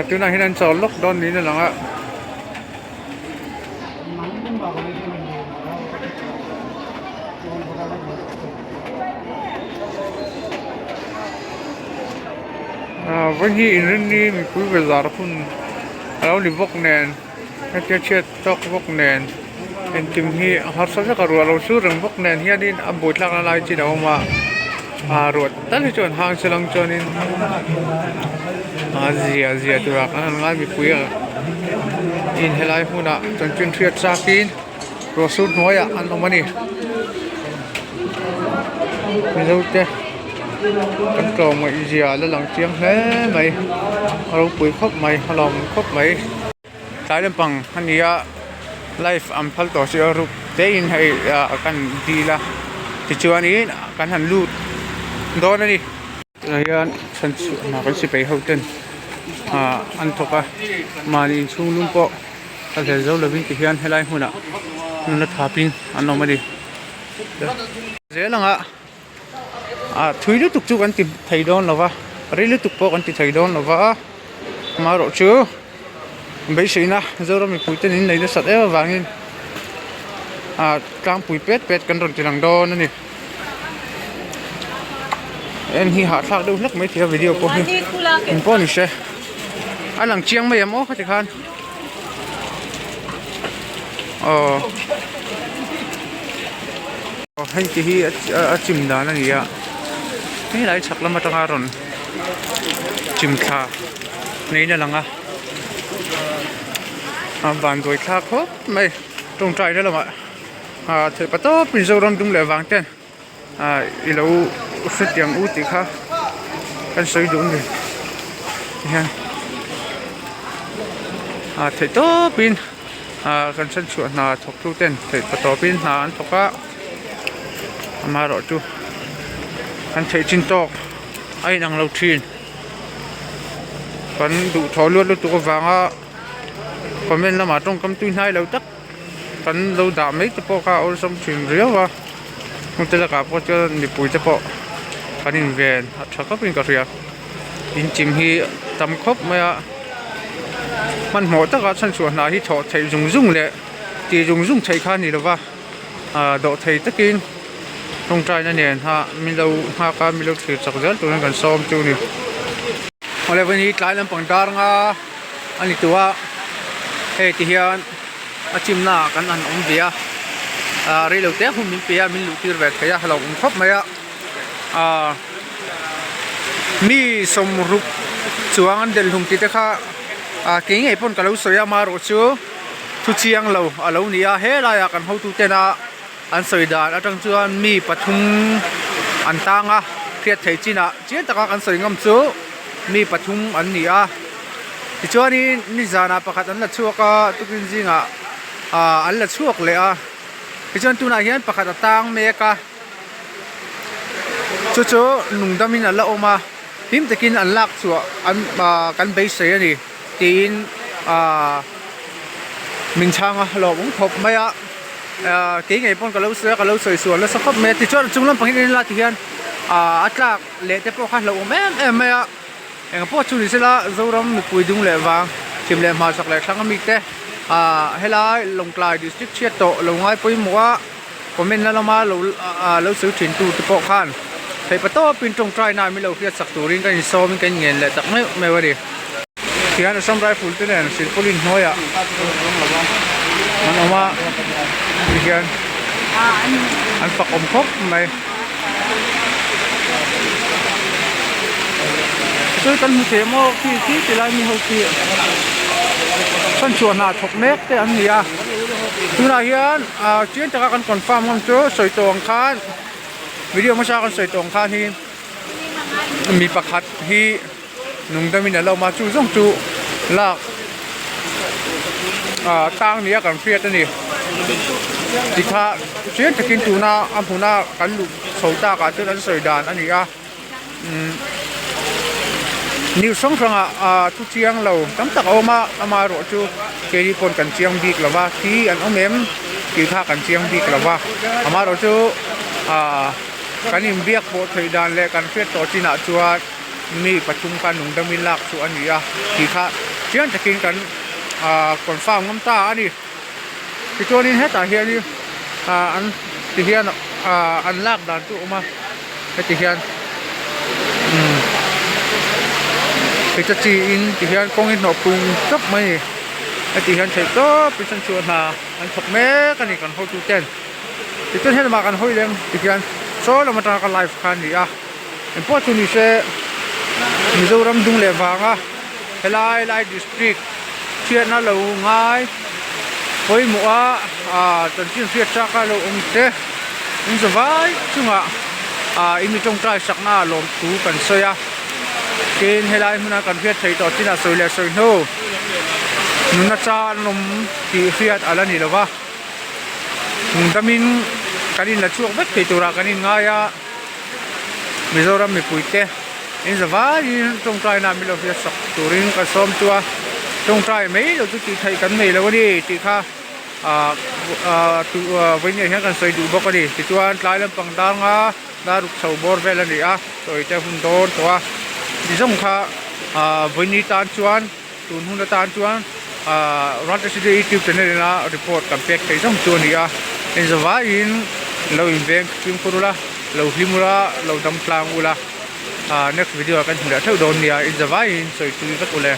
Tunah hian an chawl lawk dawn niin a lang a. Vawi hi inrinni mipui bazar hun a lo ni bawk nen hetia chhiat tawk bawk nen engkim hi a harsa vek a ruah lo sur reng bawk nen hianin a buaithlak na lai chin a awm a ruah tal hi chu an hang chilang chuanin a zia zia turah kan han ngai mipui a in helai hmunah chanchin hriat chakin ruah sur hnuaiah an awm a ni mizo te kan tlawmngaih zia la lang chiang hle mai a ropui khawp mai a lawm khawp mai. Tlai lampang a ni a live an phal tawh si a ruk te in hei ah kan dil a tichuanin kan han lut dawn a ni. Tunah hian chhanchhuah hna kan sipai ho ten ah an thawk a mahni inchhung lum pawh a hlel zo lovin tihian helai hmunah nuna thapin an awm a ni. Zel anga ah thui lutuk chu kan ti thei dawn lo va rei lutuk pawh kan ti thei dawn lo va amaherawh chu beiseina Zoram mipui ten in nei nasat em avangin ah tlangpui pet pet kan rawn ti lang dawn a ni en hi hahthlak deuh hlek mai thei a video pawh hi eng pawh ni se a lang chiang mai em aw khati khan aw. Hei te hi a chim dan a ni a helai chhak lam atanga rawn chim thla niin a lang a a vanduai thlak khawp mai tawngtai na lamah ah theih pa tawp Mizoram dum leh vang ten ah i lo hre tiang u tih kha kan sawi duh a ni tihian ah theih tawpin. Ah kan chhanchhuah hna thawk tu ten theih pa tawpin hna an thawk a amaherawh chu an theih chin tawk a inang lo thin kan duhthawh luat lutuk avanga comment lamah tawngkam tui hnai lo tak kan lo dah mai te pawh kha a awlsam thin riau a hmute lakah pawh chuan mipui te pawh kan inven a tha khawpin ka hria. Inchim hi tam khawp mai a hmanhmawh taka chhanchhuah hna hi thawh theih zung zung leh tih zung zung theih kha a ni lova ah dawh thei takin tawngtaina nen ha min lo nghak a min lo thlir chak zel turin kan sawm chu a ni. Awle vawiin hi tlai lampang dar nga a ni tawh a hei ti hian a chimna ah kan han awm ve a ah reilote hun min pe a min luh tir ve thei a a lo awm khawp mai a. Ahh mi sawmruk chuang an delh hlum tih te kha ah kei ngei pawn ka lo sawi a amaherawh chu thu chiang lo a lo ni a helaiah kan hotu tena an sawi dan atang chuan mi pathum an tang a hriat theih chinah chiang taka kan sawi ngam chu mi pathum an ni a tichuanin nizanah pakhat an la chhuak a tukin zingah ah an la chhuak leh a tichuan tunah hian pakhat a tang mek a. Chu chu lungdam in a la awm a hlim takin an lak chhuah an ahh kan beisei a ni tiin ahh min chhang a lawm awm khawp mai a ahh kei ngei pawn ka lo sawi a ka lo sawi sual nasa khawp mai a tichuan a chung lampang hi en ila tihian ahh a tlak leh te pawh kha hlauhawm em em mai a eng pawh chu ni sela Zoram mipui dung leh vang thim leh hmarchhak leh thlang ami te ahh helai Lawngtlai district chhiat tawh lo ngai pawimawh a. Comment na lama lo lo sawi thin tu te pawh khan theih pa tawpin tawngtai na min lo hriat sak turin ka insawmin ka inngen leh tak meuh meuh a ni. Tihian Assam Rifle te nen silpaulin hnuaiah an awm a tihian an fak awm khawp mai. Chuan kan hmu thei maw khi khi ti lai mi ho khi chhanchhuah hna thawk mek te an ni a tunah hian. Ah chiang taka kan confirm ngam chu sawi tawh ang khan video hmasa kan sawi tawh ang khan hi mi pakhat hi nungdam in a lo awm a chu zawng chu lak ah tang nia kan hriat a ni tikha chiang takin tuna a hmuna kan luh chho tak ah chuan an sawi dan a ni a. News hrang hrangah ah thu chiang lo tam tak a awm a amaherawh chu keini pawn kan chiang bik lo va thi an awm em tih kha kan chiang bik lo va amaherawh chu ah kan inbiak pawh theih dan leh kan hriat tawh chinah chuan mi pathum kha nungdamin lak chu a ni a tih kha. Chiang takin kan ah confirm ngam ta a ni. Tichuanin hetah hianin ah an ti hian ah an lak dan chu a awm a heti hian umm hitachi in ti hian kawng hi hnawh pung tawp mai a ni heti hian theih tawp in chhuah hna an thawk mek a ni kan hotu ten tichuan helamah kan hawi leng ti hian saw lam atanga ka live kha a ni a engpawh chu ni se Mizoram dung leh vanga helai lai district chhiatna lo ngai pawimawh a ah chanchin hriat chak a lo awm te in zavai chungah ah in mi tawngtai sakna ah lawmthu kan sawi a tin helai hmuna kan hriat theih tawh chinah sawi leh sawi hnu nunna chan an awm tih hriat a la ni lova damin kan inla chhuak vek thei turah kan inngai a. Mizoram mipuite in zavaiin tawngtaina min lo hriat sak turin ka sawm chu a, tawngtai mai lo chu tih theih kan nei lo a ni tih kha ah ah vawiin ah hian kan sawi duh bawk a ni tichuan tlai lampang danga dar ruk chho bawr vel a ni a sawi te hun dawn tawh a ti zawng kha ah vawiin tan chuan. Tun hun atan chuan ahh Rate City YouTube channel ina report kan pek theih zawng chu a ni a, engzavaiin lo inveng fimkhur ula, lo hlim ula, lo dam tlang ula, ahh next video ah kan hmu leh theuh dawn nia, engzavaiin sawi tui vek ule.